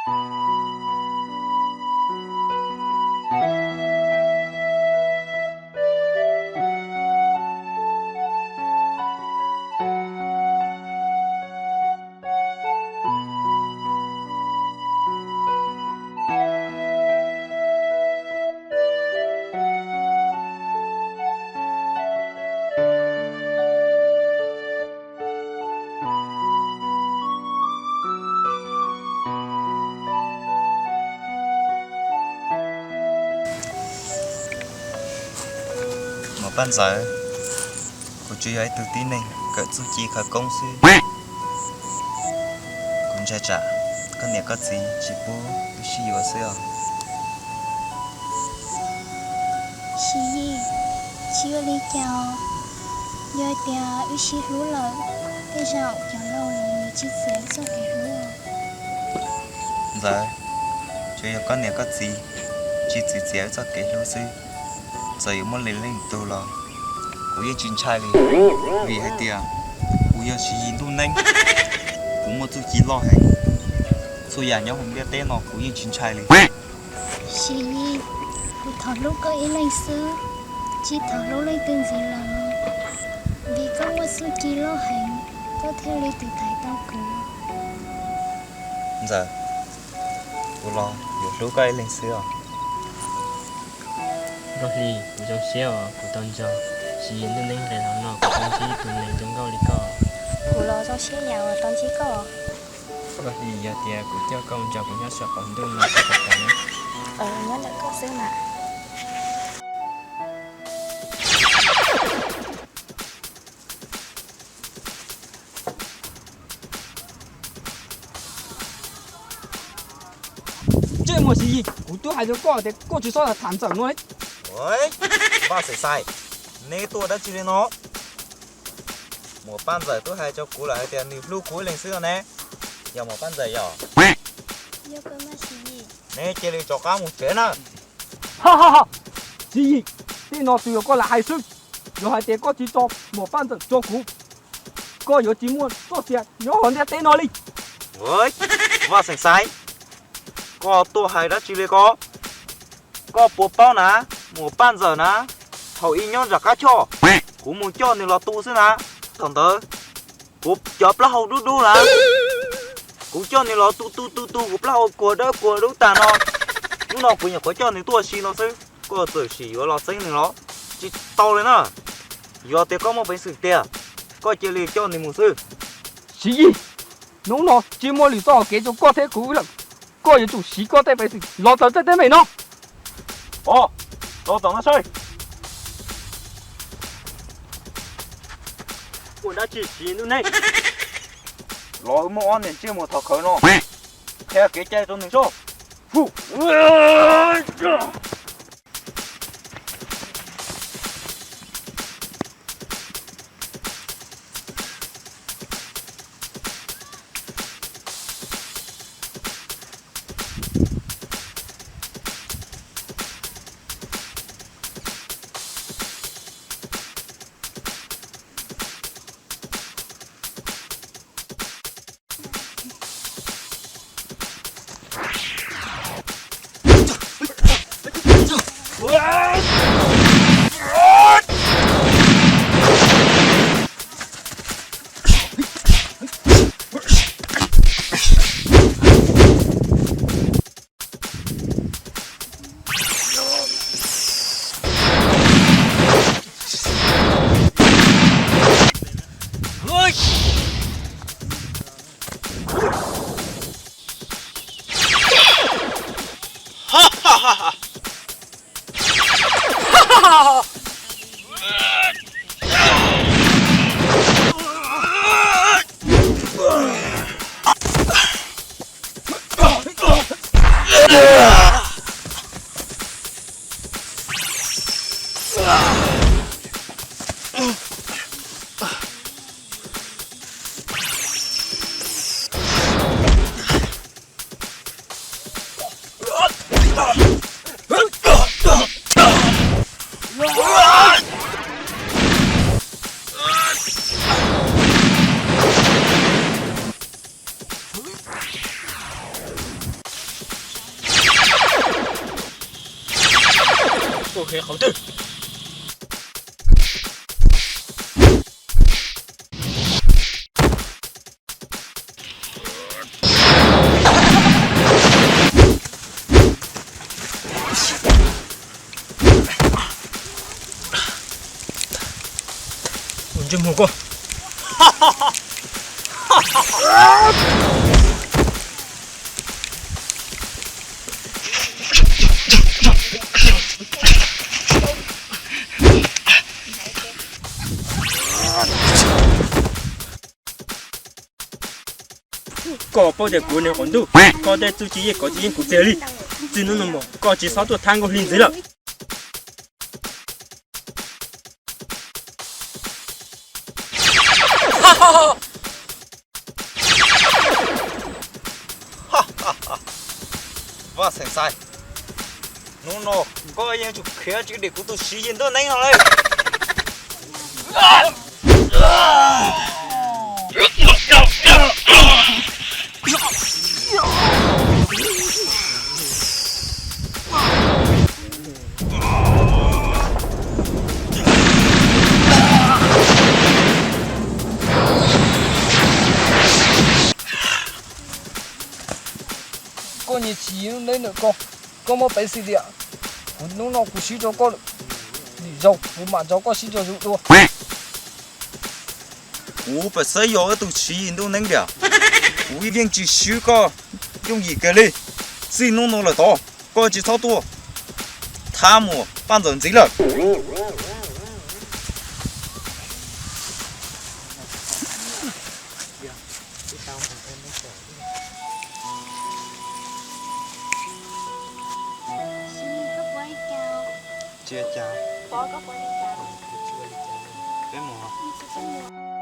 Muam Paj Ntxawm, kuv tsuas yog ib tug tib neeg kawm txuj ci khawv koob xwb. Kuv ntshai tsam koj niam koj txiv tsis pub wb sib yuav xwb os. Siv Yis, tsis ua li cas, yog tias wb sib hlub lawm, tej zaum cov laus nws tsis txiav txoj kev hlub. Ntxawm, tsuas yog koj niam koj txiv tsis txwv txiav wb txoj kev hlub xwb, txawm yuav muaj leej twg los kuv yeej tsis ntshai li, vim hais tias kuv yog Siv Yis ntuj neeb, kuv muaj txuj ci loj heev, txhua yam nyob hauv ntiaj teb no kuv yeej tsis ntshai li. Siv Yis, kuv thov hlub koj ib leeg xwb, tsis thov hlub leej twg ntxiv lawm, vim koj muaj txuj ci loj heev, koj thiaj li tiv thaiv tau kuv. Ntxawm, kuv los yuav hlub koj ib leeg xwb os. Nkauj Hli, kuv zoo siab uas kuv tau nrog Siv Yis ntuj neeb nqes los no kuv tau ntsib tus neeg zoo nkauj li koj. Kuv los zoo siab yam uas tau ntsib koj. Nkauj Hli, yog tias kuv coj koj mus nrog kuv nyob saum qaum ntuj no koj puas kam? Nyob ntawm koj xwb mas. Ntsej muag Siv Yis, kuv twb hais rau koj tias koj tsis txhob tham Ntxawm no li. Vaj Xeem Xais, neb tuaj dab tsi li no? Muam Paj Ntxawm twb hais rau kuv lawm hais tias nws hlub kuv ib leeg xwb no ne. Yog Muam Paj Ntxawm yog? Neb cia li rov qab mus tsev na. Siv Yis, tej no tsuas yog koj lam hais xwb. Yog hais tias koj tsis tso Muam Paj Ntxawm tso kuv, koj yuav tsis muaj txoj sia nyob hauv ntiaj teb no li. Vaj Xeem Xais, koj tuaj hais dab tsi li ko? Koj puas paub na, Muam Paj Ntxawm na, thaum ub nyob nram qab choj, kuv mus coj nws los tu xwb na. Thaum ntawd kuv cov plaub hau dub dub na, kuv coj nws los tu tu tu tu kuv plaub hau kuag dawb kuag dub tag no. Hnub no kuv nyuam qhuav coj nws tuaj si no xwb, koj txawm sim yuav los txeeb nws los tsis tau li na. Yog tias koj muaj peev xwm tiag, koj cia li coj nws mus xwb. Siv Yis, hnub no tsis muaj lwm txoj hau kev rau koj thiab kuv lawm. Koj yuav tsum siv koj tej peev xwm los txog txoj teeb meem no. Ua dab tsi Siv Yis ntuj neeb? Los wb muaj ob niag ntsej muag thov khawv no, qhia kev cai rau nws soj. Qhov twg? Ua ntsej muag koj. Koj paub tias kuv niag qos ntuj, koj tej txuj ci yeej kov tsis yeej kuv tiag li. Txij hnub no mus koj tsis txhob tuaj thab Nkauj Hli ntxiv lawm. Vaj Xeem Xais, hnub no koj yeej tsum khiav tsis dim kuv tus Siv Yis Ntuj Neeb no lawm. Koj niag Siv Yis Ntuj Neeb ntawm koj, koj muaj peev xwm tias kuv hnub no kuv swb rau koj lawm, lwm zaus kuv mam nrog koj sib ntsug dua. Kuv pam xav yog wb tus Siv Yis Ntuj Neeb tiag, kuv yeej tsis swb koj yooj yim kiag li. Txij hnub no lawm tod koj tsis txhob tuaj thab Muas Paj Ntxawm ntxiv lawm. Tsis ua cas. Peb mus.